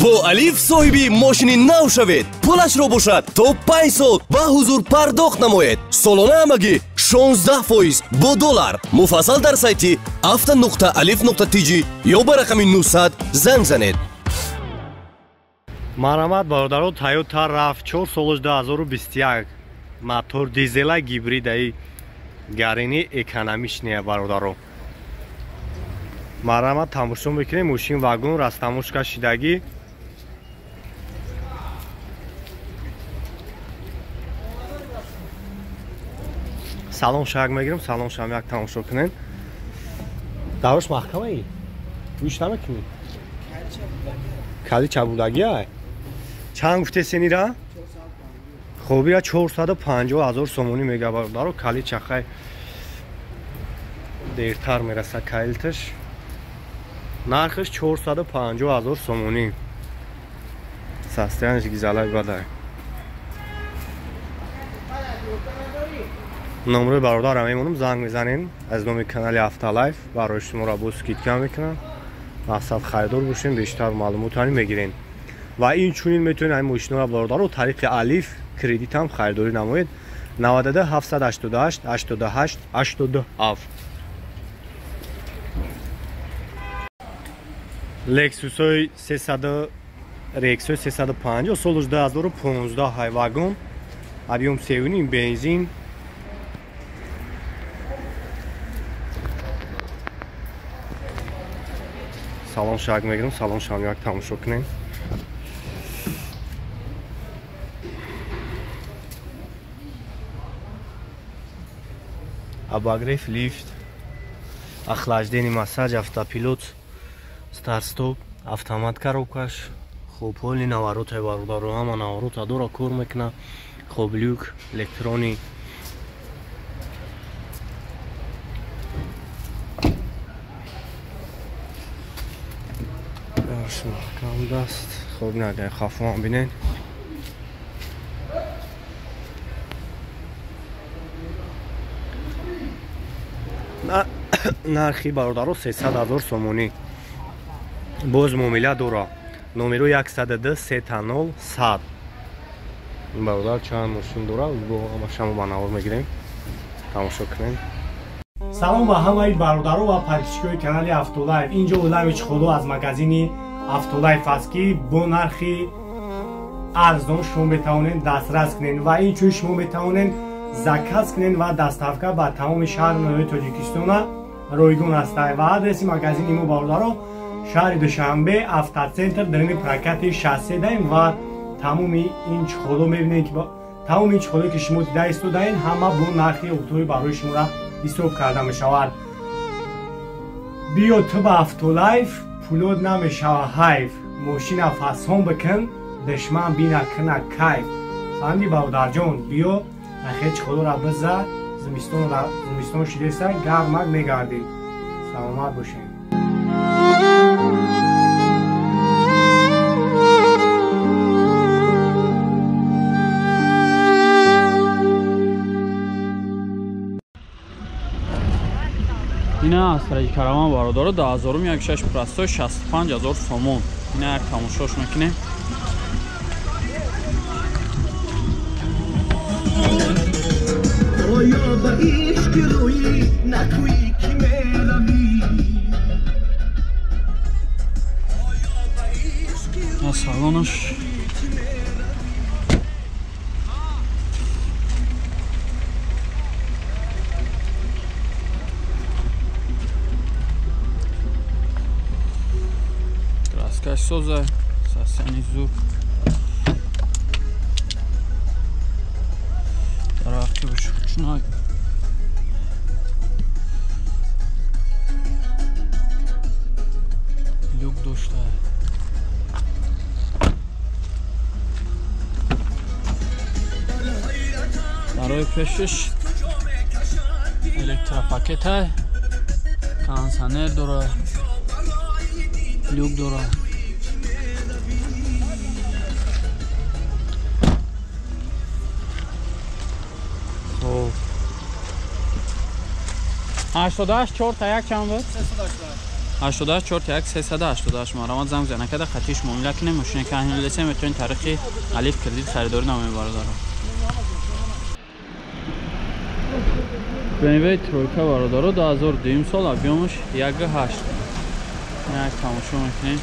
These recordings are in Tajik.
Бо Алиф соҳиби мошини нав шавед. Пулашро бошад то 5 сол ба ҳузур пардохт намоед. Солона ҳамагӣ 16% бо доллар. Муфассал дар сайти auto.alif.tj ё ба рақами 900 занг занед. Марҳамат бародаро, Toyota RAV4 соли 2021, мотор дизела гибридаи гарини экономичния бародаро. Марҳамат тамошо мекунем, мошин вагон растамошка шидагӣ. Салон шаг мегирем, салон шам як тамошо кунем. Дарош маҳкамаи? Гӯш намекунӣ? Кали чабудагӣ ай? Чанд гуфте сенира? Хобира 450 ҳазор сомонӣ мега бародаро, кали чахай дертар мераса калиташ. Нархаш 450 ҳазор сомонӣ. Состояниш гизалай бадай. Номрои бародарам мемонам, занг мезанем аз номи канали Автолайф, барои шуморо бо скидка мекунам. Мақсад харидор бошем, бештар маълумотани мегирем. Ва инчунин метавонед ҳамин мошинро бародаро тариқи Алиф кредит ҳам харидорӣ намоед. 92 788 88 87. Lexus-ой 300 Rexus 350 соли 2015 ҳай вагон, объем 3.5 бензин. Салон шаг мегирем, салон шам як тамошо кунем. Обогрев, лифт, охлаждение, массаж, автопилот, старт-стоп, автомат коробкаш. Хоб, ҳоли наворотай бародаро, ҳама наворота дора кор мекуна. Хоб, люк, электрони. Маҳкам даст. Хоб, нагай хафон бинен. Нархи бародаро 300 ҳазор сомонӣ. Боз муомила дора. Номеро 102 300 100. Бародар чанд мошин дора, бо ҳамашамо ба навор мегирем. Тамошо кунем. Салом ба ҳамаи бародаро ва подписчикои канали Автолайф. Инҷо Улами Чхоло аз магазини Автолайф аст, ки бо нархи арзон шумо метавонед дастрас кунед ва инчунин шумо метавонед заказ кунед ва доставка ба тамоми шаҳру ноҳияи Тоҷикистона ройгон аст. Ва адреси магазини мо бародаро шаҳри Душанбе, Автоцентр, дарини прокати 63 даем ва тамоми ин чхоло мебинед, ки тамоми ин чхоло ки шумо дида истодаед, ҳама бо нархи оптовӣ барои шуморо ҳисоб карда мешавад. Биё ту ба Автолайф, пулот намешава ҳайф. Мошина фасон бикун, душман бина куна кайф. Фаҳмидӣ бародарҷон? Биё нахе чхолоро биза, зимистон шидеса, гармак мегардӣ. Саломат бошед. Ина Астраи караван бародаро 2016 простой 65 ҳазор сомон. Ина як тамошош мекунем. Салонаш краскаш соза, сасяни зур. Дарахти бушучной. Люк дошта. Барои пешиш электропакета, кондиционер дора, люк дора. Хоб. 88 4 та як чанд буд? 88 41 388 марҳамат занг бизанед накарда қатиш муомила кунем. Мошине ки ҳамин метавонед тариқи алиф кредит харидорӣ намоед бародаро. BMW тройка бародаро 2002 сол объёмаш 1.8. Як тамошо мекунем.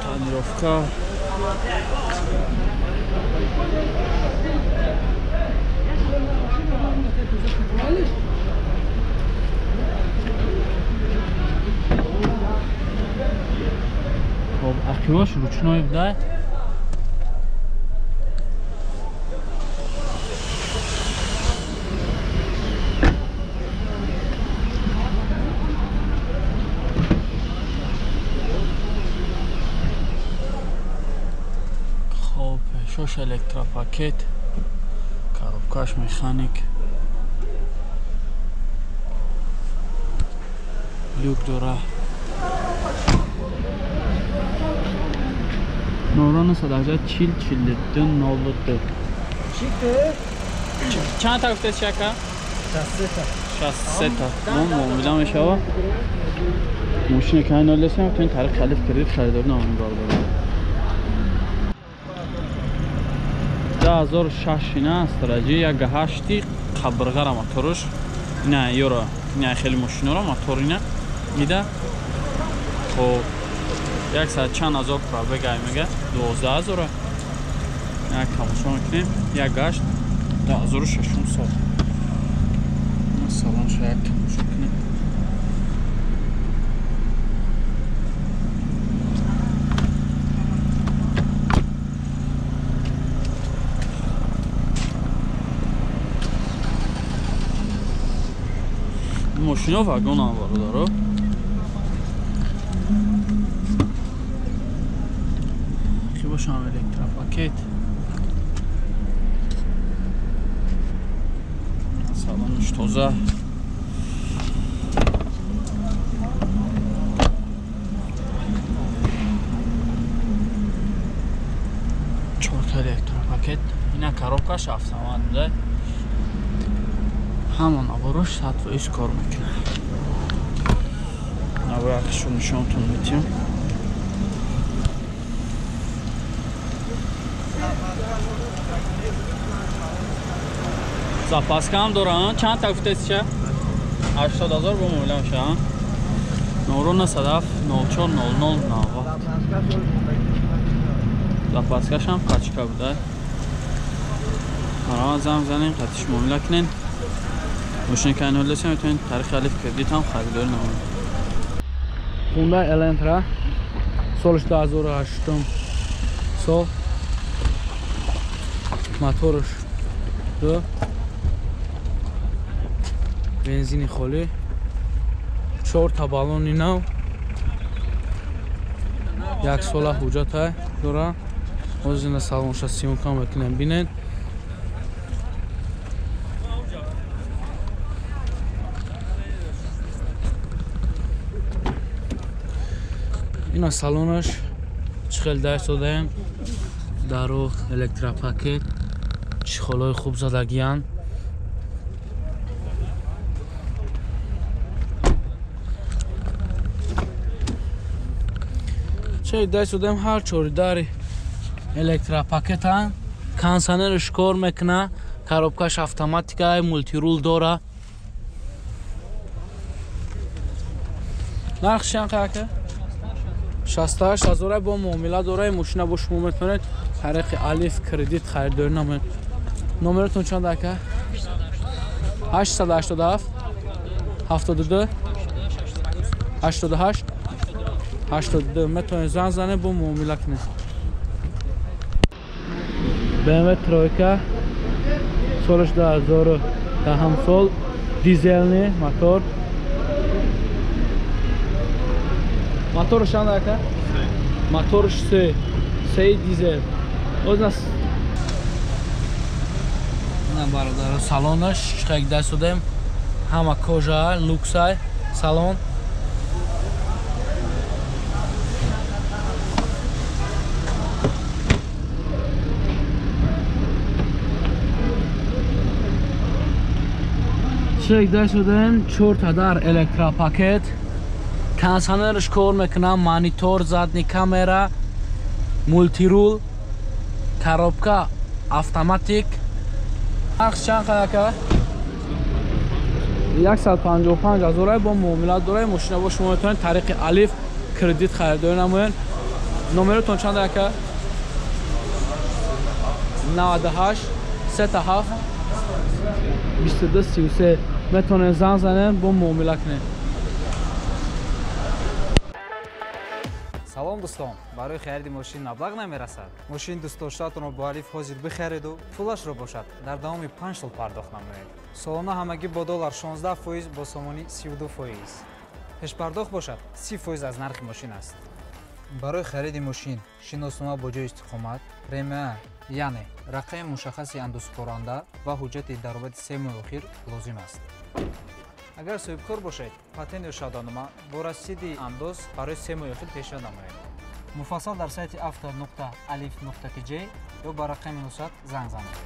Тонировка. Хоб, ақибаш ручной буда. Хоб, пешош электропакет, коробкаш механик, люк дора. Нурон 180 40 42 92. Чанд та гуфтед шака? 63 та. 63 та. Мо муомила мешава. Мошине ки ҳамин лесем метавонед тариқи алиф кредит харидорӣ намоед бародаро. 2006 ина астраҷи 1.8 қабрғара моторш. Ина ёро, ина хеле мошинора мотор ина. Ида. Хоб 100 чанд ҳазор пробег ай мега 12 ҳазор. Як тамошо мекунем. 1.8 2006 сол. Салон ша як тамошо кунем. Мошино вагон бародаро. Ки бошам электропакет. Салонш тоза. Чорта электропакет. Ина коробкаш автомат буда. Ҳамон аборош 100% кор мекунад. Наврақшо нишонтон метиҳам. Запаска ҳам дорам. Чанд та гуфтед ча? 80 ҳазор бо муомила мешавад. 907 04 00 90. Запаскаш ҳам пачка буда. Марҳамат занг бизанем, қатиш муомила кунед. Мошине ки ҳамин лесем метавонед тариқи алиф кредит ҳам харидорӣ намоед. Hyundai Elantra солш 2008 сол, моторш 2, бензини холӣ, 4 та баллони нав, як сола ҳуҷҷата дора. Ҳозир ина салонша съёмка мекунем, бинед. Ина салонаш чӣ хел даст додаем. Дару электропакет, чехолҳои хуб задагиянд. Чӣ даст додаем, ҳар чори дари электропакетанд. Кондиционерш кор мекуна, коробкаш автоматика, мултирул дора. Нархш чанд ака? 68 ҳазор бо муомила дора. Мошина бо шумо метавонед тариқи алиф кредит харидорӣ намоед. Номератон чанд ака? 887 72 88 82. Метавонед занг занед, бо муомила кунед. BMW тройка солаш 2010 сол, дизелни мотор. Моторш чанд ака? Моторш 3 дизел. Оз нас Бародаро, салонаш чиқак даст додем, ҳама кожа, люксай салон. Чек даст додем, 4 дар электропакет, кондиционерш кор мекунам, монитор, задний камера, мултирул, коробка автоматик. Нарх чанд ака? 155 ҳазор бо муомила дорад. Мошина бо шумо метавонед тариқи Алиф кредит харидорӣ намоед. Номеротон чанд ака? 98 37 22 33. Метавонед занг занед, бо муомила кунед. Салом дӯстон, барои хариди мошин маблағ намерасад. Мошини дӯстдоштаатонро бо Алиф ҳозир бихариду пулашро бошад дар давоми 5 сол пардохт намоед. Солона ҳамагӣ бо доллар 16%, бо сомонӣ 32%. Пешпардохт бошад 30% аз нархи мошин аст. Барои хариди мошин шиноснома бо ҷои истиқомат, РМА, яъне рақами мушаххаси андозсупоранда ва ҳуҷҷати даромади 3 моҳи охир лозим аст. Агар соҳибкор бошед, патент ё шаҳодатнома бо расиди андоз барои 3 моҳи охир пешниҳод намоед. Муфассал дар сайти auto.alif.tj ё ба рақами 900 занг занед.